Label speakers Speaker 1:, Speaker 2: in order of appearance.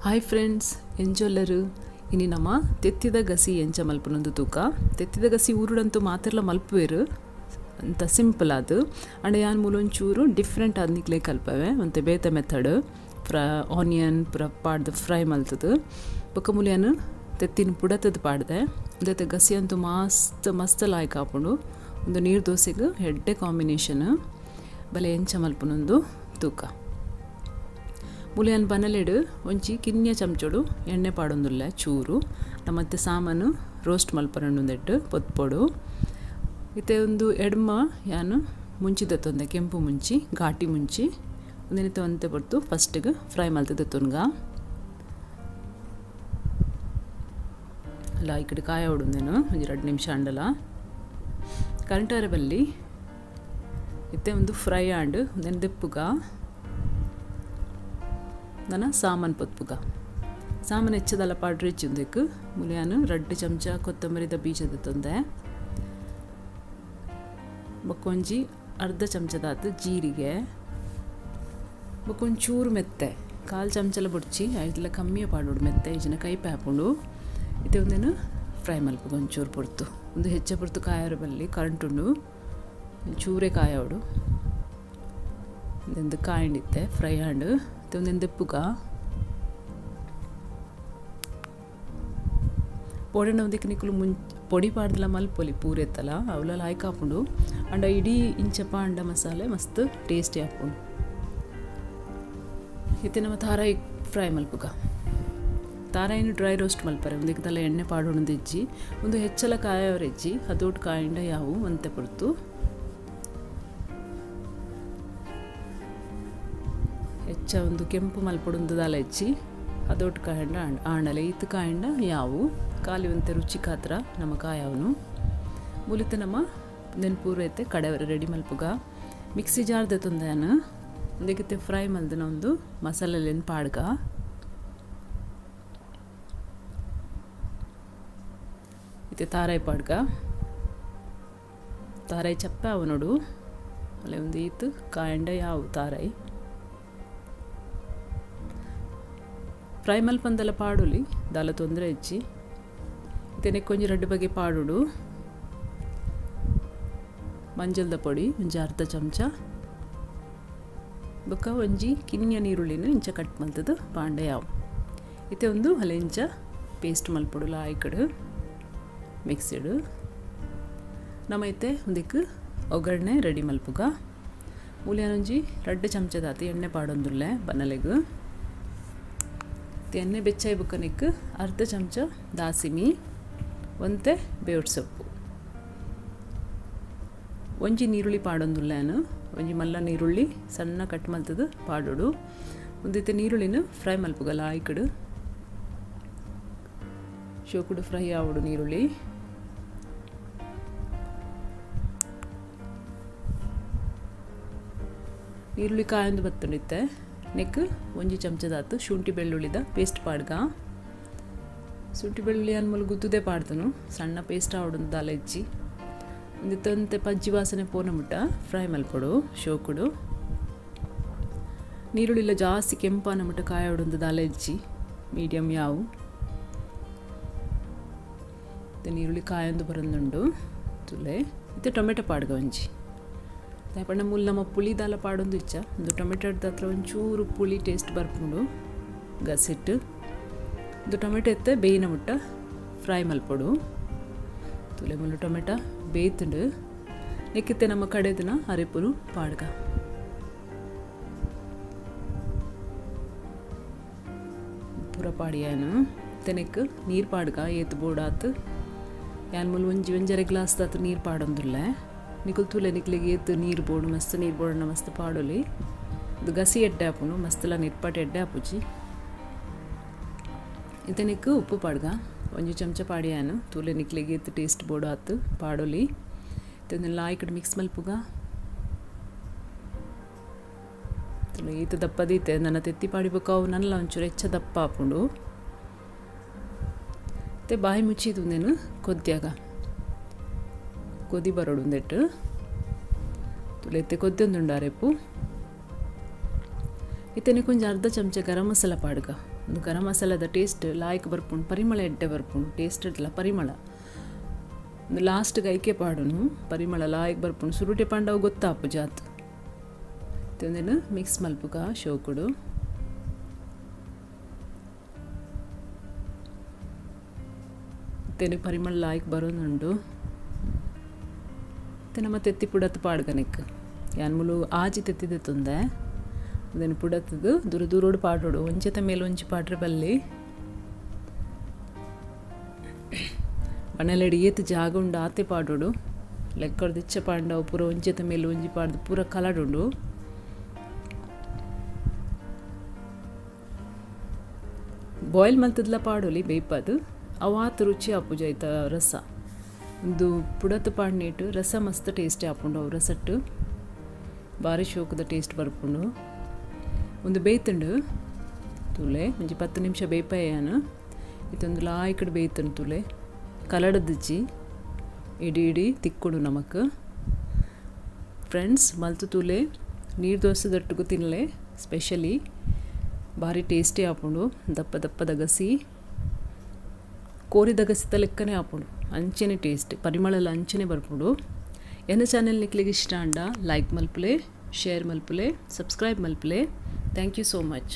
Speaker 1: Hi friends, ಎಂಜೊಲ್ಲರು ಇನಿ ನಮ್ಮ ತೆತ್ತಿದ ಗಸಿ ಎಂಚ ಮಲ್ಪುನೊಂದು ತೂಕ. ತೆತ್ತಿದ ಗಸಿ ಊರುಡಂತೂ ಮಾತೆರ್ಲ ಮಲ್ಪುವೆರು ಅಂತ ಸಿಂಪಲ್ ಅದು. ಅಂಡ್ ಯಾನ್ ಮೂಲೊಂಚೂರು ಡಿಫ್ರೆಂಟ್ ಆದ್ ನಿಕ್ಲೆ ಕಲ್ಪವೆ ಒಂತೆ ಬೇತೆ ಮೆಥಡ್. ಆನಿಯನ್ ಪೂರ ಪಾಡ್ದು ಫ್ರೈ ಮಲ್ತದು ಬೊಕ್ಕ ಮೂಲ್ಯಾನ್ ತೆತ್ತಿನ ಪುಡತದ ಪಾಡ್ದೆ. ಒಂದೈತೆ ಗಸಿ ಅಂತೂ ಮಸ್ತ್ ಮಸ್ತ್ ಲಾಯ್ಕ್ ಆಪುಂಡು. ಒಂದು ನೀರು ದೋಸೆಗೆ ಎಡ್ಡೆ ಕಾಂಬಿನೇಷನ್. ಬಲೆ ಎಂಚ ಮಲ್ಪುನೊಂದು ತೂಕ. ಮೂಲ್ಯಾನ್ ಬನಲೆಡು ಒಂಜಿ ಕಿನ್ಯ ಚಮಚೋಡು ಎಣ್ಣೆ ಪಾಡೊಂದುಲ್ಲ ಚೂರು. ನಮ್ಮತ್ತೆ ಸಾಮಾನು ರೋಸ್ಟ್ ಮಲ್ಪರಂಡುಂದೆಟ್ಟು ಪೊತ್ಪೊಡು. ಇತ್ತೆ ಒಂದು ಎಡ್ಮ ಯಾನು ಮುಂಚಿ ದತ್ತೊಂದೆ, ಕೆಂಪು ಮುಂಚಿ, ಘಾಟಿ ಮುಂಚಿ ಒಂದಿನಿತ್ತೆ ಒಂತೆ ಪೊರ್ತು ಫಸ್ಟಿಗೆ ಫ್ರೈ ಮಲ್ತದತ್ತೊನ್ಗ. ಅಲ್ಲ ಈ ಕಡೆ ಕಾಯ ಹೊಡುಂದೇನು ಒಂಜಿ 2 ನಿಮಿಷ ಅಂಡಲ ಕರೆಂಟಾರೆ ಬಲ್ಲಿ. ಇತ್ತೆ ಒಂದು ಫ್ರೈ ಆಂಡ್ ಒಂದೇನು ದೆಪ್ಪುಗ ನನ್ನ ಸಾಮಾನು ಪೊತ್ಪುಗ. ಸಾಮಾನು ಹೆಚ್ಚದಲ್ಲ ಪಾಡ್ರೆ ಹೆಚ್ಚುಂದಕ್ಕೆ ಮುಲಿಯಾನು 2 ಚಮಚ ಕೊತ್ತಂಬರಿದ ಬೀಜದ ತೊಂದೆ, ಬೊಕ್ಕೊಂಜಿ ಅರ್ಧ ಚಮಚದಾತು ಜೀರಿಗೆ, ಬೊಕ್ಕೊಂಚೂರು ಮೆತ್ತೆ 1/4 ಚಮಚಲ ಬುಡ್ಚಿ ಐದಲ ಕಮ್ಮಿಯ ಪಾಡೋಡು ಮೆತ್ತೆ ಈಜಿನ ಕೈಪೆ ಹಾಪುಂಡು. ಇತ್ತೆ ಒಂದೇನು ಫ್ರೈ ಮಲ್ಪುಗ ಒಂಚೂರು ಪೊರ್ತು. ಒಂದು ಹೆಚ್ಚ ಪೊರ್ತು ಕಾಯರು ಬಲ್ಲಿ ಕರೆಂಟುಂಡು ಚೂರೇ ಕಾಯೋಡು. ಒಂದೊಂದು ಕಾಯಿಂಡಿತ್ತೆ ಫ್ರೈ ಆಂಡು ಒಂದೊಂದು ದೆಪ್ಪುಗ ಪೊಡಿನ ಒಂದಕ್ಕೆ ನಿಕ್ಕಲು ಪೊಡಿ ಪಾಡ್ದಲ ಮಲ್ಪೊಲಿ ಪೂರೆತ್ತಲ ಅವಲ ಲಾಯ್ಕ್ ಹಾಪುಂಡು. ಅಂಡ ಇಡೀ ಇಂಚ ಪಾಂಡ ಮಸಾಲೆ ಮಸ್ತ್ ಟೇಸ್ಟಿ ಹಾಪುಂಡು. ಇತ್ತೆ ನಮ್ಮ ತಾರಾಯಿ ಫ್ರೈ ಮಲ್ಪುಗ. ತಾರಾಯಿನ ಡ್ರೈ ರೋಸ್ಟ್ ಮಲ್ಪರೆ ಒಂದಕ್ಕೆ ತಲೆ ಎಣ್ಣೆ ಪಾಡೋಣ ಹೆಜ್ಜಿ ಒಂದು ಹೆಚ್ಚಲ ಕಾಯವ್ರ ಹೆಜ್ಜಿ ಅದೊಟ್ಟು ಕಾಯಿಂಡ ಯಾವು ಒಂತೆ ಪೊರ್ತು. ಹೆಚ್ಚ ಒಂದು ಕೆಂಪು ಮಲ್ಪೊಡೊಂದು ದಾಲ ಹೆಚ್ಚಿ ಅದೊಟ್ಟು ಕಾಯಂಡ ಆಂಡಲೆ ಇತ್ತು ಕಾಯಂಡ ಯಾವು ಖಾಲಿ ಒಂತೆ ರುಚಿ ಕಾತ್ರ ನಮ್ಮ ಕಾಯವನು. ಮುಲಿತ ನಮ್ಮ ನೆನಪೂರ ಐತೆ ಕಡೆ ರೆಡಿ ಮಲ್ಪುಗ. ಮಿಕ್ಸಿ ಜಾರ್ದೆ ತೊಂದೆನು ಒಂದಕ್ಕೆ ಫ್ರೈ ಮಲ್ದಿನ ಒಂದು ಮಸಾಲೆಲೇನು ಪಾಡ್ಗ. ಇತ್ತೆ ತಾರಾಯಿ ಪಾಡ್ಗ. ತಾರಾಯಿ ಚಪ್ಪೆ ಅವ ನೋಡು ಅಲ್ಲೇ ಒಂದು ಈತು ಕಾಯಂಡ ಯಾವು ತಾರಾಯಿ ಫ್ರೈ ಮಲ್ಪಂದೆಲ್ಲ ಪಾಡೋಲಿ ದಾಲ ತೊಂದರೆ ಹೆಚ್ಚಿ. ಇತ್ತೆ ಕೊಂಚ 2 ಬಗೆ ಪಾಡೋಡು. ಮಂಜಲ್ದ ಪೊಡಿ ಒಂಜಿ ಅರ್ಧ ಚಮಚ, ಬೊಕ್ಕ ಒಂಜಿ ಕಿನ್ಯ ನೀರುಳ್ಳಿನ ಇಂಚ ಕಟ್ ಮಲ್ತದು ಪಾಂಡೆ ಯಾವು. ಇತ್ತೆ ಒಂದು ಹಲೆ ಇಂಚ ಪೇಸ್ಟ್ ಮಲ್ಪೊಡು ಲಾಯ್ಕಡು ಮಿಕ್ಸಿಡು. ನಮ್ಮ ಇತ್ತೆ ಒಂದಕ್ಕೆ ಒಗ್ಗರಣೆ ರೆಡಿ ಮಲ್ಪುಗ. ಮೂಲ್ಯಾನೊಂಜಿ 2 ಚಮಚದಾತಿ ಎಣ್ಣೆ ಪಾಡೊಂದುಲ್ಲೆ ಬನಲೆಗು. ಎಣ್ಣೆ ಬೆಚ್ಚಾಯಿ ಬುಕ್ಕನಿಕ್ ಅರ್ಧ ಚಮಚ ದಾಸಿಮಿ, ಒಂತೆ ಬೇವುಡ್ ಸೊಪ್ಪು, ಒಂಜಿ ನೀರುಳ್ಳಿ ಪಾಡೊಂದುಲ್ಲೇನು ಒಂಜಿ ಮಲ್ಲ ನೀರುಳ್ಳಿ ಸಣ್ಣ ಕಟ್ ಮಲ್ತದು ಪಾಡೋಡು. ಒಂದಿತ್ತೆ ನೀರುಳ್ಳಿನ ಫ್ರೈ ಮಲ್ಪುಗ ಲಾಯ್ಕಡು ಶೋಕುಡು ಫ್ರೈ ಆವಡು ನೀರುಳ್ಳಿ. ನೀರುಳ್ಳಿ ಕಾಯೊಂದು ಬತ್ತುಂಡಿತ್ತೆ ನೆಕ್ ಒಂಜಿ ಚಮಚದಾತು ಶುಂಠಿ ಬೆಳ್ಳುಳ್ಳಿದ ಪೇಸ್ಟ್ ಪಾಡ್ಗ. ಶುಂಠಿ ಬೆಳ್ಳುಳ್ಳಿ ಅನ್ಮೂಲ ಗುದ್ದುದೇ ಪಾಡ್ದನು ಸಣ್ಣ ಪೇಸ್ಟ್ ಆವಡೊಂದು ದಾಲ ಹೆಚ್ಚಿ. ಒಂದಿತ್ತಂತೆ ಪಜ್ಜಿ ವಾಸನೆ ಪೋನ ಮುಟ್ಟ ಫ್ರೈ ಮಲ್ಪೊಡು ಶೋಕುಡು. ನೀರುಳ್ಳಿಲ್ಲ ಜಾಸ್ತಿ ಕೆಂಪಾನ ಮುಟ್ಟ ಕಾಯಾವಡೊಂದು ದಾಲ ಹೆಚ್ಚಿ ಮೀಡಿಯಂ ಯಾವು. ನೀರುಳ್ಳಿ ಕಾಯೊಂದು ಬರೊಂದುಂಡು ತುಲೆ. ಇತ್ತೆ ಟೊಮೆಟೊ ಪಾಡ್ಗ ಒಂಜಿ ದಾಯಪಂಡ ಮೂಲ ನಮ್ಮ ಪುಳಿ ದಾಲ ಪಾಡೊಂದು ಇಚ್ಚ ಒಂದು ಟೊಮೆಟೊದ ಹತ್ರ ಒಂಚೂರು ಪುಳಿ ಟೇಸ್ಟ್ ಬರ್ಪುಂಡು ಗಸಿಟ್ಟು. ಒಂದು ಟೊಮೆಟೊ ಎತ್ತೆ ಬೇಯಿನ ಮುಟ್ಟ ಫ್ರೈ ಮಲ್ಪೊಡು. ತುಲೆ ಮುಳ್ಳು ಟೊಮೆಟೊ ಬೇಯ್ತುಂಡು. ನೆಕ್ಕಿತ್ತೆ ನಮ್ಮ ಕಡೆದಿನ ಅರೆಪುನು ಪಾಡ್ಗ. ಪೂರ ಪಾಡಿಯಾನು ತೆನೆಕ್ ನೀರು ಪಾಡ್ಗ ಏತು ಬೋಡಾತು. ಯಾನ್ ಮೂಲ ಒಂಜಿ ಒಂಜರೆ ಗ್ಲಾಸ್ ದಾತು ನೀರು ಪಾಡೊಂದುಲ್ಲೆ. ನಿಕುಲ್ ತುಲೆ ನಿಕ್ಲಿಗೆ ಏತು ನೀರು ಬೋಡು ಮಸ್ತ್ ನೀರು ಬೋಡೋಣ ಮಸ್ತ್ ಪಾಡೋಲಿ. ಇದು ಗಸಿ ಎಡ್ಡೆ ಹಾಪುಂಡು ಮಸ್ತೆಲ್ಲ ನಿರ್ಪಾಟ ಎಡ್ಡೆ ಹಾಪುಜಿ. ಇತ್ತೆ ನಿಕ್ಕು ಉಪ್ಪು ಪಾಡ್ಗ ಒಂಜಿ ಚಮಚ ಪಾಡಿಯಾನು ತುಲೆ ನಿಕ್ಲಿಗೆ ಏತು ಟೇಸ್ಟ್ ಬೋಡು ಆತು ಪಾಡೋಲಿ. ಇತ್ತೆ ಲಾಯ್ಕಡ್ ಮಿಕ್ಸ್ ಮಲ್ಪುಗ. ತುಲೆ ಈತ ದಪ್ಪದೀತೆ ನನ್ನ ತೆತ್ತಿ ಪಾಡಿಬೇಕು ಅವು ನಲ್ಲ ಒಂಚೂರು ಹೆಚ್ಚ ದಪ್ಪ ಹಾಪುಂಡು. ಇತ್ತೆ ಬಾಯಿ ಮುಚ್ಚಿದು ನೇನು ಕೊದ್ಯಾಗ ಕೊದಿ ಬರೋಡು ಒಂದೆಟ್ಟು ತುಲೆತ್ತೆ ಕೊದ್ದೊಂದುಂಡು ಅರೆಪು. ಇತ್ತನೆ ಕೊಂಚ ಅರ್ಧ ಚಮಚ ಗರಂ ಮಸಾಲ ಪಾಡ್ಗ. ಒಂದು ಗರಂ ಮಸಾಲದ ಟೇಸ್ಟ್ ಲಾಯ್ಕ್ ಬರ್ಪುಂಡು, ಪರಿಮಳ ಎಡ್ಡೆ ಬರ್ಪುಂಡು, ಟೇಸ್ಟ್ ಇಡ್ಲ ಪರಿಮಳ. ಒಂದು ಲಾಸ್ಟ್ಗೆ ಐಕೆ ಪಾಡುನು, ಪರಿಮಳ ಲಾಯ್ಕ್ ಬರ್ಪುಂಡು. ಸುರುಟೆ ಪಾಂಡವು ಗೊತ್ತಾಪು ಜಾತ್. ಒಂದೇನು ಮಿಕ್ಸ್ ಮಲ್ಪುಗ ಶೋಕುಡು. ಇತ್ತೇನೆ ಪರಿಮಳ ಲಾಯ್ಕ್ ಬರೋದುಂಡು. ಇತ್ತೆ ನಮ್ಮ ತೆತ್ತಿ ಪುಡತ್ತು ಪಾಡ್ಗನೆಕ್ ಯಾನ್ ಮುಲು ಆಜಿ ತೆತ್ತಿದೆ ತುಂದೆ. ಅದನ್ನು ಪುಡತ್ತದು ದೂರ ದೂರೋಡು ಪಾಡೋಡು, ಒಂಚೆತ ಮೇಲೆ ಒಂಚಿ ಪಾಡ್ರೆ ಬಲ್ಲಿ. ಬಣಲೆಡ್ ಏತ್ ಜಾಗ ಉಂಡು ಆತೆ ಪಾಡೋಡು, ಲೆಕ್ಕಡ್ದು ಇಚ್ಚ ಪಾಂಡವು ಪೂರ ಒಂಚೆತ ಮೇಲೆ ಒಂಜಿ ಪಾಡ್ದು ಪೂರ ಕಲಡುಂಡು. ಬಾಯ್ಲ್ ಮಲ್ತದ್ಲ ಪಾಡೋಲಿ ಬೇಯ್ಪದು, ಅವಾತ ರುಚಿ ಆಪುಜ ಐತ ರಸ. ಒಂದು ಪುಡತ್ತು ಪಾಡ್ನೇಟು ರಸ ಮಸ್ತ್ ಟೇಸ್ಟಿ ಆಪುಂಡು. ಅವು ರಸಟ್ಟು ಭಾರಿ ಶೋಕದ ಟೇಸ್ಟ್ ಬರ್ಪುಂಡು. ಒಂದು ಬೇಯ್ತುಂಡು ತೂಲೆ ಒಂಜಿ 10 ನಿಮಿಷ ಬೇಯ್ಪಾಯಾನು. ಇದೊಂದು ಲಾಯ್ಕಡ್ ಬೇಯ್ತುಂಡು ತೂಲೆ, ಕಲಡದಿಜ್ಜಿ ಇಡೀ ಇಡೀ ತಿಕ್ಕೊಡು ನಮಕ್. ಫ್ರೆಂಡ್ಸ್ ಮಲ್ತು ತೂಲೆ, ನೀರು ದೋಸೆ ದಟ್ಟುಗು ತಿನ್ಲೆ ಸ್ಪೆಷಲಿ ಭಾರಿ ಟೇಸ್ಟಿ ಆಪುಂಡು. ದಪ್ಪ ದಪ್ಪದ ಗಸಿ, ಕೋರಿದ ಗಸಿತ ಲೆಕ್ಕನೆ ಆಪುಂಡು, ಅಂಚೆನೆ ಟೇಸ್ಟ್, ಪರಿಮಳಲ ಅಂಚೆನೆ ಬರ್ಪುಂಡು. ಎನ್ನ ಚಾನೆಲ್ ನಿಕ್ಲೆಗ್ ಇಷ್ಟ ಅಂಡ ಲೈಕ್ ಮಲ್ಪುಲೆ, ಶೇರ್ ಮಲ್ಪುಲೆ, ಸಬ್ಸ್ಕ್ರೈಬ್ ಮಲ್ಪುಲೆ. Thank you so much.